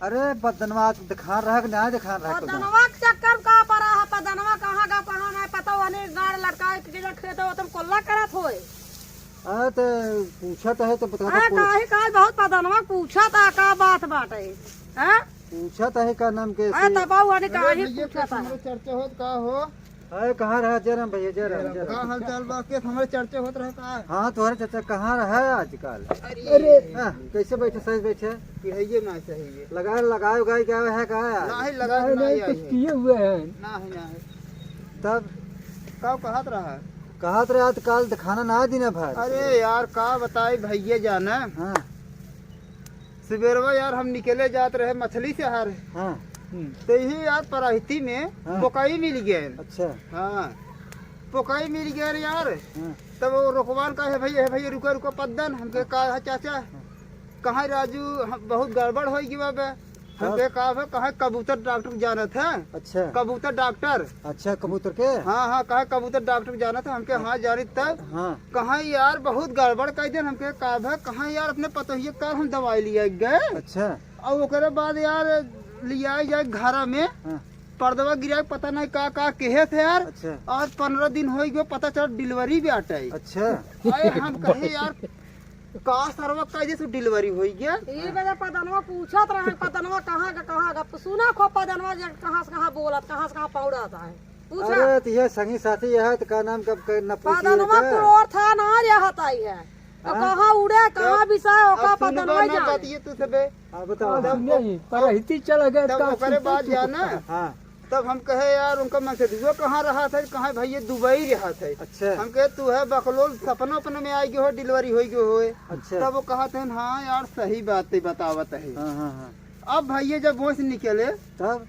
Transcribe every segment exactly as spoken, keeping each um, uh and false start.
अरे, पदनवा देखान रहा कि ना देखान रहा कुछ? पदनवा के चक्कर में का पड़ा है? पदनवा कहाँ का, कहाँ नहीं पता, वने गाड़ लटकाए के जगह खेत हो, तुम कोल्ला करत होए। अरे, तो पूछत है तो बता हाँ, दो। काहे काल बहुत पदनवा पूछत है, का बात बाटे? हाँ? पूछत है का नाम के अरे, से? तब वने अरे काहे भैया, पूछत है? हमरे चर्चा होत का हो? अरे, कहाँ रहा जय राम भैया, जय राम, जय राम। का हाल चाल बा? के हमारे चर्चा होत रहा का? हाँ, तोहरे चर्चा कहाँ रहा आजकल? अरे। हाँ, कैसे बैठे, सही बैठे? कि है ये ना सही है। लगा, लगाए उगाए क्या है का? ना है, लगा नहीं, के ना नहीं, आई कुछ है। किए हुए हैं। ना है, ना है। तब? का कहत रहा? कहत रहा तो काल खाना ना दिने भर। अरे यार, का बताई भैया जाना। हाँ। सुबेरवा यार हम निकले जात रहे मछली से हार। हाँ। हम्म। तो यही यार पराहिती में हाँ। मकई मिल गए। अच्छा। हाँ। मकई मिल गए यार। हाँ। तब वो रोकवान का, "हे भैया, हे भैया, रुको, रुको, पद्दन।" हमके, "का है चाचा?" हाँ। कहाँ राजू, हम, बहुत गड़बड़ होइ गई बा बे। हमके हाँ। का बे, कहाँ कबूतर डॉक्टर जानत है? अच्छा। कबूतर डॉक्टर। अच्छा, कबूतर के? हाँ, हाँ, कहाँ कबूतर डॉक्टर जानत है? हमके हाँ। हाँ, जानित तब। हाँ। कहाँ यार बहुत गड़बड़ कइ देन, हमके का भा, कहाँ यार अपने पतोहिए का हम दवाई लिया गए। अच्छा। और ओकरे बाद यार लिया जाए घरा में, हाँ। पर्दवा गिरा के पता नहीं का का कहे थे यार। अच्छा। आज पन्द्रह दिन होइ गए, पता चला डिलीवरी भी आटा है। अच्छा। अरे हम कहे यार का सरवा कह दे तू डिलीवरी होइ गया। ई बजे पदनवा पूछत रहे, पदनवा कहाँ का, कहाँ का, सुना खो पदनवा जे कहाँ से कहाँ बोलत, कहाँ से कहाँ पौड़त है। पूछा। अरे, तो ये संगी साथी ये है, तो का नाम का, का नपुसी है पदनवा का? पुरोर था ना, ये हताई है। तो हाँ? कहाँ उड़े, कहाँ तब बिसाए, ओका अब सुनबो पदनवा ना जाने। बतिये तू सबे। हाँ, बताओ। हाँ, तब सुनिए, ओ-, परहिती चला गया, तब का ओकरे सुनते बाद तू जाना। कुत्ता? हाँ। तब हम कहे, "यार, उनका मनसेधुआ कहाँ रहत है?" कहे, "भैया, दुबई रहत है।" अच्छा। हम कहे, "तू है बकलोल, सपना, अपने में आई गयो हो, डिलीवरी होइ गयो होए।" अच्छा। तब वो कहत है, "हाँ यार, सही बात है, बतावत है।" हाँ, हाँ, हाँ। अब भैया जब वहाँ से निकले, तब?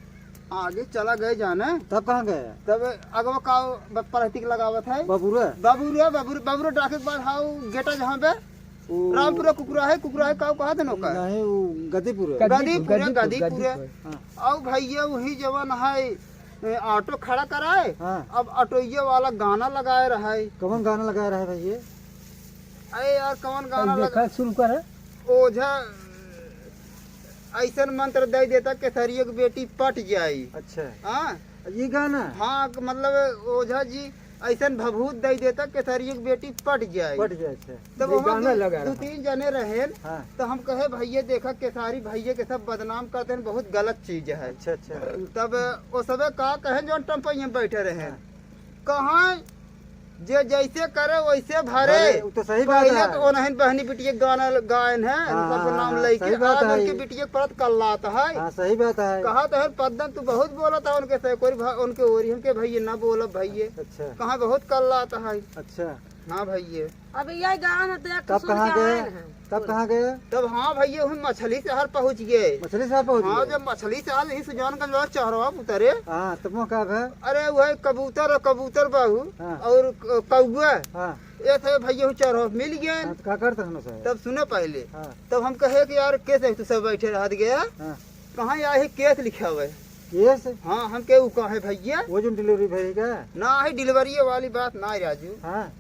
आगे चला गए जाने। तब कहाँ गए? तब अगवा का ब-, पलहती के लगावत है। बबुरा? बबुरा, बबुरा, बबुरा डाके के बाद हाउ गेटा जहाँ पे ओ। रामपुरा कुकुरा है, कुकुरा है, का कहत है नौका? नहीं, वो गदीपुरा। गदीपुरा, गदीपुरा, गदीपुरा। गदीपुरा। हाँ। और भैया वही जवन है, ए, ऑटो खड़ा कराए, हाँ। अब ऑटोइया वाला गाना लगाए रहा है। कौन गाना लगाए रहा है भैया? अरे यार, कौन गाना अब लगा? देखा, शुरू कर। ओझा ऐसन मंत्र दे देता, केसरियो की बेटी पट जाई। अच्छा। हाँ। ये गाना? हाँ, मतलब ओझा जी ऐसन भभूत दे देता, केसरियो की बेटी पट जाई। पट जाए, अच्छा। तब ये वहाँ गाना दू, लगा दू रहा। तीन जने रहेन, हाँ। तो हम कहे, "भैया देखा, केसारी भैया के सब बदनाम करते हैं, बहुत गलत चीज है।" अच्छा, अच्छा। तब वो सबे का कहे, जौन टम्पैया में बैठे रहे, हाँ। कहाँ जे जैसे करे वैसे भरे। अरे, उ तो सही बात पहिले है। तो ओनहिन बहनी बिटिया के गाना गायन है, हाँ, सबके हाँ, नाम हाँ, लेके सही बात आज है। उनके बिटिया के परत कल्लात है। हाँ, सही बात है। कहा तो है, "पद्दन तू बहुत बोलत है उनके से, कोई भा-, उनके ओरी, हमके भैया ना बोलब भैया।" अच्छा। कहा बहुत कल्लात है। अच्छा। हाँ भैया। अब ये गान देख तब सुन कहाँ के गए? आए हैं। तब कहाँ गए? तब हाँ भैया, वही मछली शहर पहुँच गए। मछली शहर पहुँच हाँ, गए? जब मछली शहर यही सुजानगंज वाला चौराहा उतरे। हाँ, तब वहाँ का है? अरे वही कबूतर और कबूतर बाबू हाँ। और क-, कौआ। हाँ। ये थे भैया, वही चौराहा मिल गए। हाँ, तो का करते हम उसे? तब सुनो पहले। हाँ। तब हम कहे कि यार कैसे तू सब बैठे रहत गया? हाँ। कहाँ या है केस लिखा हुआ है? केस? हाँ, हम के उ कहे भैया? वो जो डिलीवरी भई का? ना है, डिलीवरी वाली बात ना है राजू। हाँ।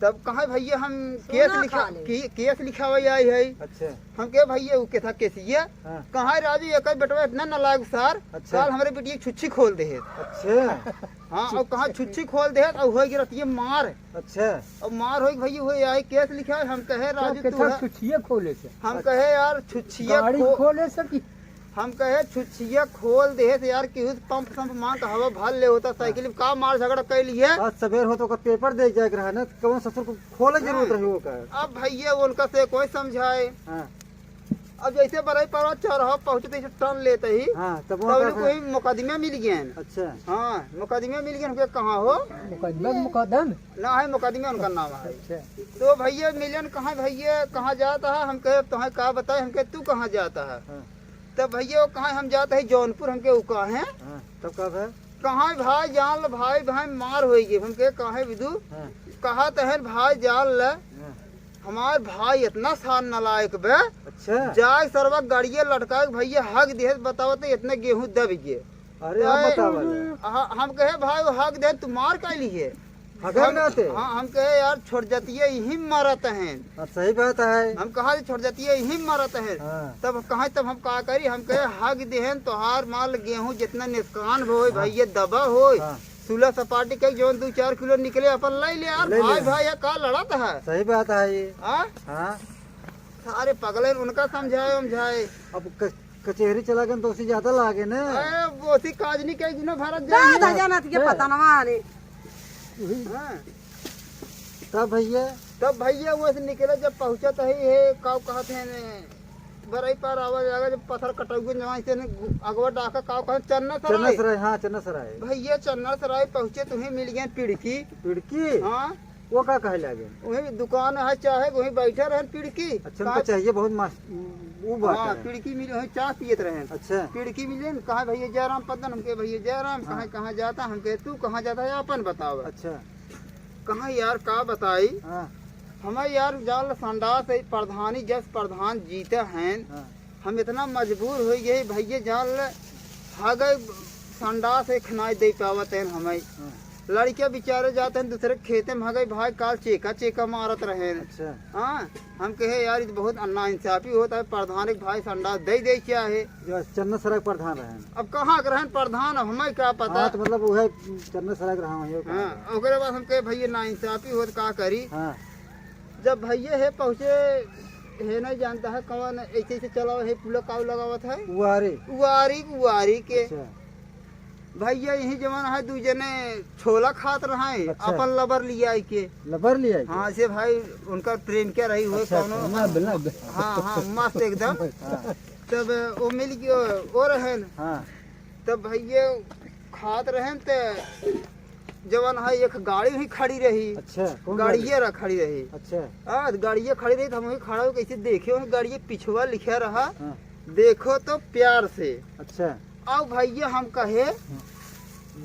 तब कहे भैया हम सुना केस लिखा, खाली। के-, केस लिखावे आई है। अच्छा। हम के भैया उ के था केसिया? हाँ। कहा राजू एक बेटवा इतना नालायक सार, अच्छा। काल हमरे बिटिया के छुच्छी खोल दे है। अच्छा। हाँ, और कहा छुच्छी खोल दे है और हो गई रहती है मार। अच्छा। और मार हो गई भैया, हो आई केस लिखा है। हम कहे क्या राजू के तू था है। छुच्छिया खोले से? हम कहे यार छुच्छिया गाड़ी खो-, खोले से कि हम कहे छुच्छिया खोल देहे से यार, केहू से पंप संप मांग के हवा भर ले होता, साइकिल में का मार झगड़ा कैली है। आज सवेर होत ओकर पेपर दे जाए के रहा ना, तो कौन ससुर को खोले जरूरत हाँ। रही ओकर। अब भैया उनका से कोई समझाए। हाँ। अब जैसे बरई पर चौराहा पहुँचते ही टर्न लेते ही, हाँ, तब तब वहाँ लोग का कोई मुकदमे मिल गए हैं। अच्छा। हाँ, मुकदमे मिल गए हैं, हमके कहाँ हो? मुकदमे, मुकदम? ना है, मुकदमे उनका नाम है। अच्छा। तो भैया मिलन कहाँ, भैया कहाँ जाता है? हम कहे, "तुम्हें का बताए?" हम कहे, "तू कहाँ जाता है?" हाँ। तब भैया वो कहा, "हम जात है जौनपुर।" हमके वो कहा है। हाँ, तब का भा? कहा, "भाई जान ल भाई, भाई मार होई गई।" हमके कहा है विदु, हाँ। कहा तहन भाई जान ल, हाँ। हमार भाई इतना सान नालायक बे। अच्छा। जाए सरवा गाड़िए लटकाए के भैया हग देहत, बतावत इतने गेहूं दब गए। अरे, आप बतावल। हाँ, हम कहे, "भाई वो हग दे, तू मार का लिए?" हगन हम, रहते? हाँ, हम कहे, "यार, छोड़ जातिया, यही मरत हैं।" हाँ, सही बात है। हम कहा, "छोड़ जातिया, यही मरत हैं।" हाँ। तब कहा, तब हम का करी? हम कहे, "हग देहन, तोहार माल गेहूं जितना नुकसान होय, हाँ। भाई, ये दबा होय, हाँ। सुलह सपाटी के जौन दू चार किलो निकले, अपन ले ले यार, ले ले। भाई, भाई, ये का लड़त है?" सही बात है ये। हाँ? हाँ। सारे पगले, उनका समझाए, समझाए। अब क-, कचेहरी चला गए तो उसी ज्यादा लागे ना। अरे, वो सी काजनी के गुना भारत जाए ना। दादा जानत ये हैं? पतनवा ने। हाँ। तब भैया? तब भैया वो से निकले, जब पहुँचा तो ही है, काऊ कहत हैं ने, बरई पार आवा जाएगा, जब पत्थर कटौगे जहाँ से ने अगवा डाका काऊ कहत चन्ना चन्ना सराय। सराय, हाँ, चन्ना सराय। भैया चन्ना सराय पहुँचे, तुम्हें मिल गए पिड़की। पिड़की? हाँ। वो का कहे लागे? वही दुकान है, चाहे वही बैठे रहन पिड़की। अच्छा, उनका का चाहिए बहुत मस्त, वो बात हाँ, है। पिड़की मिले, वही चाह पियत रहन। अच्छा। पिड़की मिले न, कहा, "भैया जयराम पद्दन?" हम कहे, "भैया जयराम।" हाँ। कहा, "कहाँ जाता?" हम कहे, "तू कहाँ जाता है, अपन बतावा।" अच्छा। कहा, "यार, का बताई?" हाँ। हमें यार जाल संडास है, प्रधानी जस प्रधान जीते हैं। हाँ। हम इतना मजबूर हो गए, भैया जान ले, हगई संडास एक नाई दे पावत हैं हमें। हाँ। लड़के बेचारे जाते हैं दूसरे खेते में, हगई भाई काल चेका चेका मारत रहे हैं। अच्छा। हाँ, हम कहे, "यार, ये तो बहुत नाइंसाफी होता है, प्रधान एक भाई संडास दे दे क्या है?" जो चन्ना सराय प्रधान रहे हैं। अब कहाँ के रहन प्रधान, अब हमें क्या पता। हाँ, तो मतलब वो है चन्ना सराय के रहा है, हाँ, ओकरे बाद हम कहे, "भैया, नाइंसाफी होत, का करी?" हाँ। जब भैया है पहुँचे, है नहीं जानता है कौन, ऐसे ऐसे चलाओ है, पुला काऊ लगावत है। उआरी। उआरी, उआरी के। अच्छा। भैया यही जमाना है, दू जने छोला खात रहा है, अच्छा। अपन लबर लिया आई के। लबर लिया आई के? हाँ, से भाई उनका प्रेम क्या रही हो, अच्छा, कौनो? अच्छा, ना, बिना, बिना। हाँ, हाँ, मस्त एकदम। हाँ। तब वो मिल गयो, वो रहन। हाँ। तब भैया खात रहन ते जवन है एक गाड़ी ही खड़ी रही। अच्छा, कौन गाड़िए गाड़ी? रहा खड़ी रही। अच्छा। हाँ, गाड़िए खड़ी रही, तो हम वही खड़ा होके ऐसे देखे, वही गाड़िए पिछवा लिखा रहा, हाँ। "देखो तो प्यार से।" अच्छा। अब भैया हम कहे, हाँ।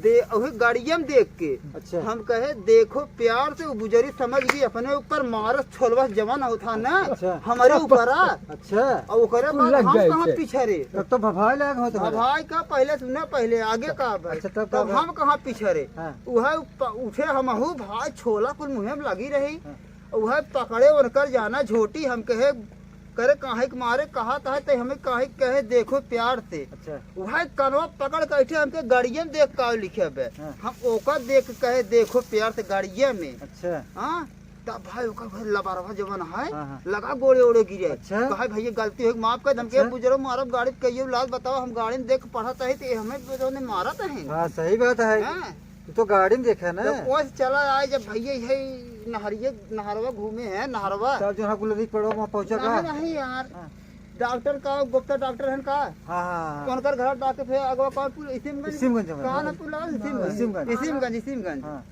दे, वही गाड़िए में देख के, अच्छा। हम कहे, "देखो प्यार से।" वो बुजरी समझ गई, अपने ऊपर मारस छोलवा जवन होता ना, अच्छा। हमरे ऊपर आ। अच्छा। और ओकरे तू बाद लग हम गए कहाँ उसे। पीछे रे? तब तो भभाए लाग होत हो। भभाए का पहले सुना, पहले आगे का भाई? अच्छा, तब तब का हम कहाँ पीछे रे? हाँ। उहे प-, उठे हमहू भाई, छोला कुल मुँहे में लगी रही। हाँ। उहे पकड़े उनकर जाना झोटी, हम कहे, करे काहे के मारे, कहा तहे ते हमें काहे कहे, "देखो प्यार से।" अच्छा। उहे कनवा पकड़ के ऐठे हमके गाड़िया में देख का लिखे बे। हाँ। हम ओकर देख के कहे, "देखो प्यार से" गाड़िया में। अच्छा। हाँ। तब भाई ओकर भाई लबारवा जवन है, हाँ, हाँ। लगा गोड़े ओड़े गिरे। अच्छा। कहे, "भैया गलती हो गई, माफ कर दे।" हम कहे, अच्छा। "बुजुर्ग मारब गाड़ी पे कहियो लाल बताओ, हम गाड़ी में देख के पढ़त है तो ये हमें बुजुर्ग ने मारत है।" हाँ, सही बात है। हाँ। तू तो गाड़ी में देखे ना। तो वो चला आए जब भैया ये नहरिए, नहरवा घूमे हैं, नहरवा। तब जो हाँ गुलरी पड़ो वहाँ पहुँचा का? नहीं, नहीं यार। हाँ। डॉक्टर का, गुप्ता डॉक्टर है का? हाँ, हाँ, हाँ। उनकर घर डाके फिर अगवा कौन पुल? इसिमगंज? इसिमगंज में। कहाँ ना पुल लगा? इसिमगंज। इसिमगंज। इसिमगंज, इसिमगंज। हाँ।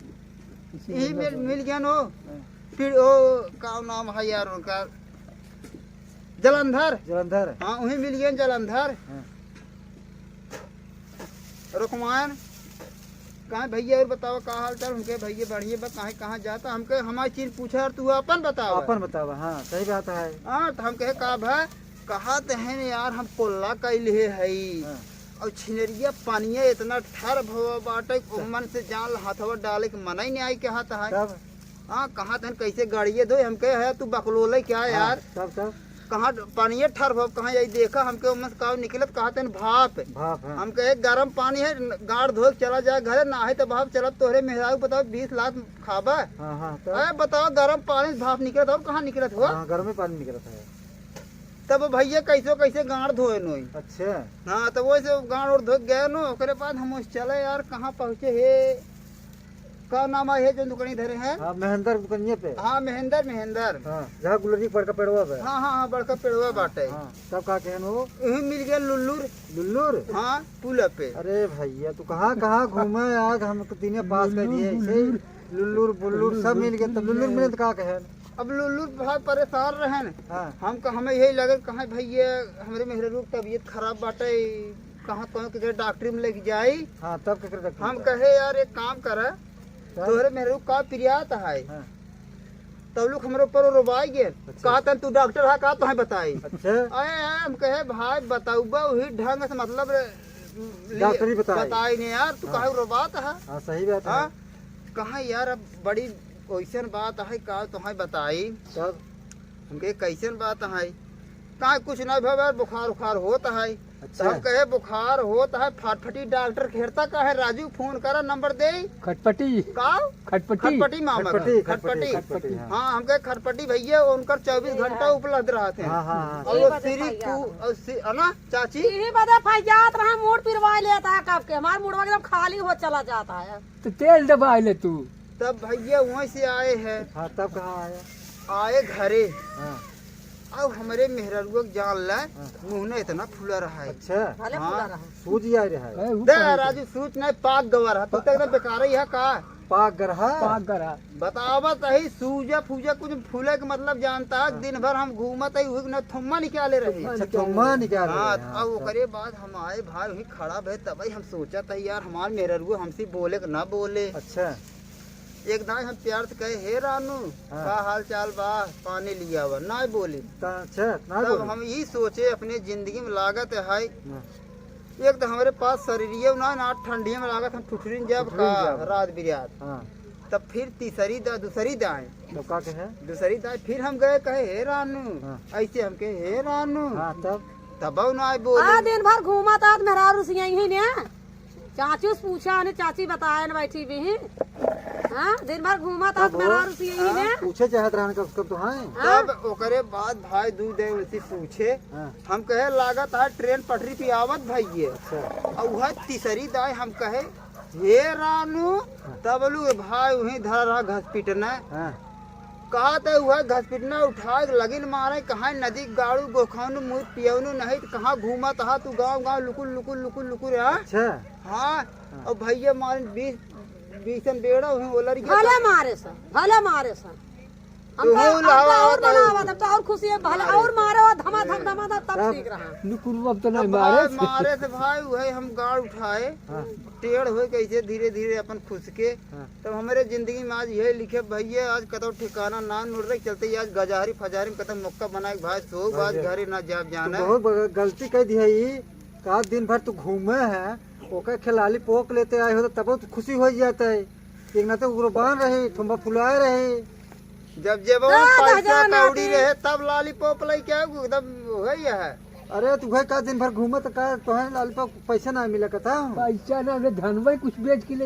यही मिल, मिल गया नो। हाँ। फिर ओ, का नाम है यार उनका? जलंधर। जलंधर। हाँ, वहीं मिल गया जलंधर। हाँ। रुकमान, कहाँ भैया और बताओ का हाल चाल? उनके भैया बढ़िया बा, कहाँ, कहाँ जाता? हमके हमारी चीज पूछा और तू अपन बतावा। अपन बतावा, हाँ, सही बात है। हाँ, तो हम कहे का भा, कहा तो है न यार, हम कोल्ला कैले हई। हाँ। और छिनरिया पनिया इतना ठर भवा बाटे, अच्छा। उमन से जान ला हथवा डाले के मना ही नहीं आई, कहा तो है। तब? हाँ, कहा तन कैसे गाड़िए धोए, हम कहे, "है तू बकलोले क्या हाँ, यार?" तब, तब? कहाँ पनिए ठर भव, कहाँ यही देखा, हमके उमन से काव निकलत, कहा तन भाप। भाप, हाँ। हम कहे, "गरम पानी है, गाड़ धोए के चला जाए घरे, ना है तो भाप चलब तोहरे मेहरारू बताओ, बीस लाख खाबा?" हाँ, हाँ, तब? अरे बताओ, गरम पानी से भाप निकलत और कहाँ निकलत हो? हाँ, गरम पानी निकलत है। तब भैया कैसो कैसे गाड़ धोए नोई। अच्छा। हाँ, तो वैसे गाड़ और धो के गए नो, ओकरे बाद हम उस चले यार, कहाँ पहुँचे हे? का नाम है हे जो दुकानी धरे हैं? हाँ, महेंद्र दुकानिये पे। हाँ, महेंद्र, महेंद्र। हाँ, जहाँ गुलरी बड़का पेड़वा पे। हाँ, हाँ, हाँ, बड़का पेड़वा बाटे। हाँ, तब का कहन हो? यही मिल गया लुल्लुर। लुल्लुर? हाँ, पुल पे। अरे भैया, तू कहाँ, कहाँ घूमे आज, हम तो तीने पास कर दिए, ऐसे ही लुल्लुर, लुल्लुर, बुल्लुर सब मिल गए, तब लुल्लुर मिले तो का कहन? अब लुल्लुर भाई परेशान रहन। हाँ। हम कह, हमें यही लगल, कहाँ भैया, हमरे मेहरारू के तबीयत खराब बाटे, कहाँ कौन के डॉक्टरी में लेके जाई। हाँ, तब केकरे डॉक्टरी हम में? कहे, "यार, एक काम कर, तब? तोहरे मेहरारू का पिरियात है।" हाँ। तब लोग हमरे ऊपर रोबाई गए। अच्छा। कहा तन, "तू डॉक्टर है का, तोहे बताई।" अच्छा। आए, आए, हम कहे, "भाई, बताऊबा वही ढंग से, मतलब, डॉक्टरी बताई। बताई नहीं यार, तू हाँ। काहे रोबात है?" हाँ, सही बात है। हाँ? कहाँ यार, अब बड़ी कैसन बात है, का तुम्हें बताई? तब? हमके कैसन बात है? कहाँ कुछ ना भवा यार, बुखार उखार होत है। अच्छा। तो हम कहे बुखार होत है, फटफटी डॉक्टर घेरता का है, राजू फोन करा, नंबर दे। खटपटी। का? खटपटी। खटपटी मामा का। खटपटी, खटपटी, खटपटी। खटपटी, हाँ। हाँ, हम कहे खटपटी भैया, उनकर चउबीस घंटा उपलब्ध रहते हैं। हाँ, हाँ, हाँ। और ये वो बदे श्री फैया कु-, रहा। और श्री, है ना चाची? यही बदे फैयात रहा, मूड पिरवा लेता है कब के, हमारा मूडवा एकदम खाली हो चला जाता है। तो तेल दबा ले तू। तब भैया वहीं से आए हैं। हाँ, तब कहाँ आया? आए घरे। हाँ। अब हमरे मेहररुआ के जान ले, हाँ। मुँह न इतना फूला रहा है। अच्छा। भले हाँ। फूला रहा। सूज आ रहा है। अरे, ऊ दे कहाँ राजू, सूज नहीं, पाक गवा रहा। तू तो एकदम बेकार ही है का? पाक गरहा? पाक गरहा। बतावत ही, सूजा फूजा कुछ फूले के मतलब जानता है। हाँ। दिन भर हम घूमत ही, उही न थुम्मा निकाले रहे। अच्छा, थुम्मा निकाले हाँ, रहे, हाँ, अब अच्छा। ओकरे बाद हम आए भाई, वहीं खड़ा भए, तब ही हम सोचत ही यार, हमार मेहररुआ हमसे बोले कि ना बोले। अच्छा। एक दाई हम प्यार से कहे, "हे रानू, हाँ। का हाल चाल बा? पानी लियावा।" ना बोली। त-, अच्छा, ना तब बोली। हम ई सोचे अपने जिंदगी में लागत है, हाँ। एक तो हमरे पास शरीरिये ना, ना ठंडिये में लागत, हम ठुठुरिन जब ठुठुरिन का जब। रात बिरात। हाँ। तब फिर तीसरी दा-, दूसरी दाई। तब का कहे? दूसरी दाई फिर हम गए कहे, "हे रानू।" हाँ। ऐसे हम कहे, "हे रानू।" हाँ, तब? तब ना बोली। आ, दिन भर घूमत आत मेहरारू से यही ने। चाचू से पूछा, ने चाची बताए न बैठी भी। हाँ, दिन भर घूमत आत तब वो, मेहरारू से यही ने। हाँ, पूछे चाहत रहन कब, कब तो हाँ। हाँ। तब ओकरे बाद भाई दू दे उनसे पूछे। हाँ। हम कहे लागत है ट्रेन पटरी पे आवत भइये। अच्छा। और वह तीसरी दाई हम कहे, "हे रानू।" हाँ। तब लू भाई वहीं धरा रहा घस पिटना। हाँ। कहा त उहे घसपिटना उठाए के लगिन मारे, कहाँ नदी गाड़ू गोखौनु मुँह पियौनु नहीं त कहाँ घूमत हा तू गाँव गाँव लुकुर लुकुर लुकुर लुकुर, हाँ? अच्छा। हाँ, हाँ। और भैया मारे बीस, बीसन बेड़ा हुई ओलर गया भले था। मारे सन, भले मारे सन। हम तू तो, हो हम तो लावा और होता है। बनावा, तब तो और खुशी है, भले अरे। और मारे और धमाधम, धमाधम, तब तब ठीक रहा। लुकुर अब तो तब नहीं मारे भाई से। मारे से भाई, वही हम गाड़ उठाए, हाँ। टेढ़ होए कैसे धीरे धीरे अपन खुश के। हाँ। तब हमरे जिंदगी में आज यही लिखे भैया, आज कतौ ठिकाना ना मिल रही, चलते ही आज गजारी फजारी में कतौ मौका बनाए के भाई, सो आज भैया, घरे ना जाब तू जाना। बहुत बड़ा गलती कर दिया ई। का दिन भर तू घूमे है, ओकर खे लाली पोक लेते आए हो तो तब तो खुशी हो जाता है। एक ना तो उग्रबान रही, थुम्बा फुलाए रही। जब जेबवा में हाँ, पैसा राजा कौड़ी नाती। रहे तब लाली पोप लई क्या एकदम वही है। अरे तू है का दिन भर घूमे तो का तोहे लाली पोप पैसा ना मिला कथा? पैसा ना, धनवा कुछ बेच के ले